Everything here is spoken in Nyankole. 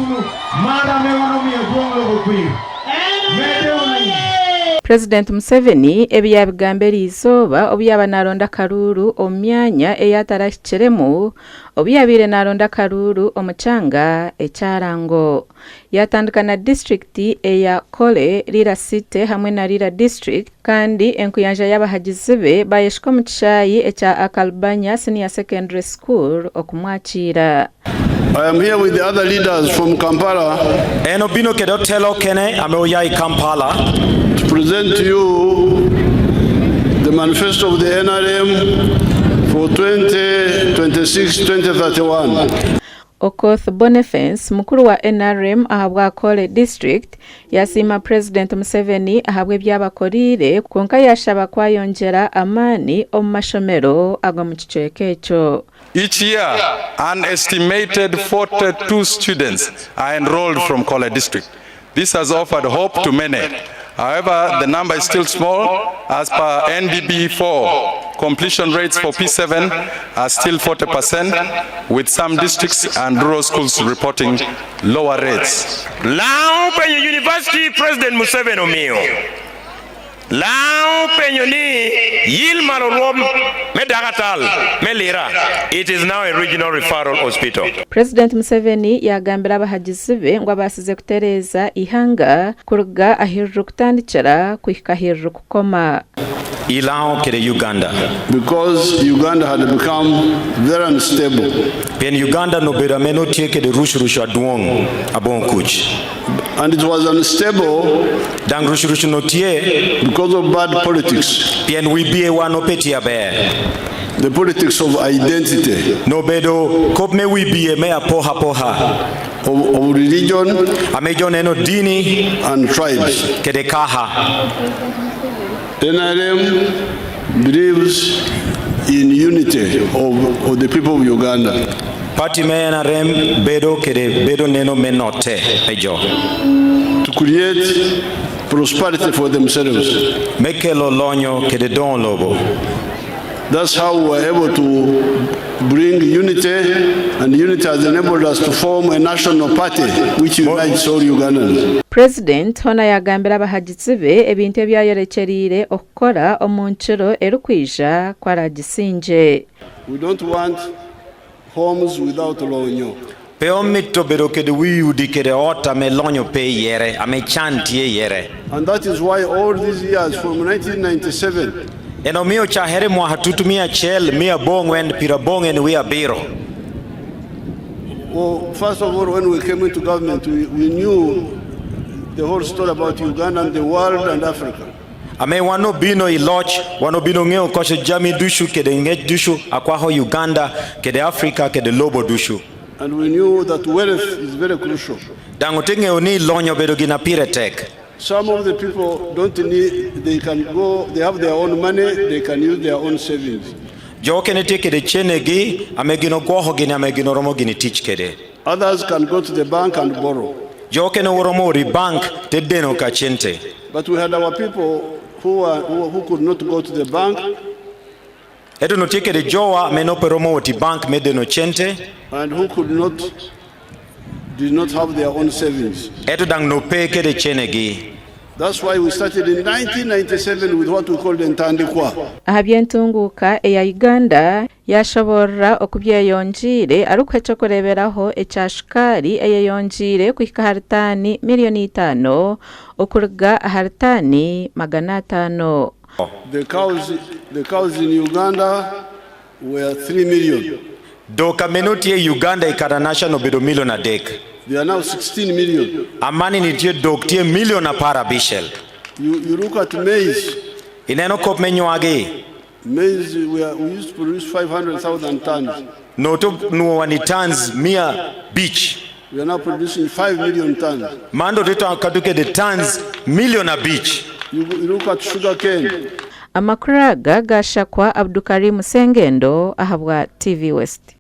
kunu mar ame wan omiyo dwong' lobo kwir. Mede uru. Purezidenti Museveni ebi yaabigamba eriizooba obu yaaba naaronda akaruuru omu myanya ei atarahikiremu obu yaabaire naaronda akaruuru omu kyanga ekya Lango. Yaatandika na disiturikiti eya Kole, Lira City hamwe na Lira District kandi enkuyanja y'abahagizi be baayeshika omu kishaayi ekya Akalbanya Senior Secondary School okumwakiira. I am here with the other leaders from Kampala. En obino kede otelo kene ame oya i Kampala. To present to you the manifesto of the NRM for 2026-2031. Okoth Bonifence, mukuru wa nrm ahabwa Kole District yasiima Purezidenti Museveni ahabw'ebi abakoriire kwonka yashaba ku ayongyera amaani omu mashomero ag'omu kicweka ekyo. Each year, an estimated 42 students are enrolled from Kole District. This has offered hope to many. However, the number is still small. As per NDB 4, completion rates for P7 are still 40%, with some districts and rural schools reporting lower rates. Lao penyo University President Museveni omiyo Lao penyo ni yil malo rwom me dakatal me Lira, it is now a regional referral hospital. Purezidenti Museveni yaagambira abahagizi be ngu abaasize kutereeza eihanga kuruga ahu ririkutandikira kuhika ahu ririkukoma. I Lao kede Uganda. Because Uganda had become very unstable. Pien Uganda nobedo ame nongo tye kede rucurucu adwong abongo kuc. And it was unstable. Dang rucurucu no tye. Because of bad politics. Pien wibye wa no pe tye aber. The politics of identity. Nobedo kop me wibye me apohapoha. Of religion. Ame jo neno dini. And tribes. Kede kaha. Nrm believes in unity of, of the people of Uganda. Party me NRM bedo kede bedo neno me note me jo. To create prosperity for themselves. Me kelo lonyo kede dongo lobo. That's how we were able to bring unity, and unity has enabled us to form a national party which unites all Ugandans. Purezidenti hoona yaagambira abahagizi be ebintu ebi ayorekyereire okukora omu nkiro erikwija ku araagisingye. We don't want homes without lonyo. Pe omito bedo kede wi udi kede ot ame lonyo pe iyere, ame can tye iyere. And that is why all these years from 1997. En omiyo cahere mwaka tutu miya acel miya abongwen pira abongen wiye abiro. Well, first of all, when we came into government, we, we knew the whole story about Uganda and the world and Africa. Ame wan obino i loc, wan obino ngeyo koco jami ducu kede ngec ducu akwako Uganda kede Africa kede lobo ducu. And we knew that wealth is very crucial. Dang ote ngeyo ni lonyo obedo gin a pire tek. Some of the people don't need, they can go, they have their own money, they can use their own savings. Jo okene tye kede cene gi ame gin ogwoko gini ame gin oromo gini tic kede. Others can go to the bank and borrow. Jo okene oromo ori bank te deno ka cente. But we had our people who, were, who, who could not go to the bank. Ento onongo tye kede jowa me nongo pe romo wot i bank me deno cente. And who could not, did not have their own savings. Ento dang nongo pe kede cenegi. That's why we started in 1997 with what we called Entandikwa. Aha by'entunguuka eya Uganda, yashoboorora oku byeyongyeire arikuha eky'okureeberaho ekya shukaari eyeyongyeire kuhika ahari taani miriyoni itaano okuruga ahari taani 500. The cows, the cows in Uganda were 3 million. Dhok meno tye i Uganda i Karanasha obedo milion adek. They are now 16 million. Amani ni tye dhok tye milion 16. You look at maize. Ineno kop me nywagi. Maize, we used to produce 500,000 tons. Noto nuwa ni tons 500. We are now producing 5 million tons. Mando tito katuke de tons 5 million. You look at sugar cane. Amakuru aga gashakwa Abdukarim Sengendo ahabwa TV West.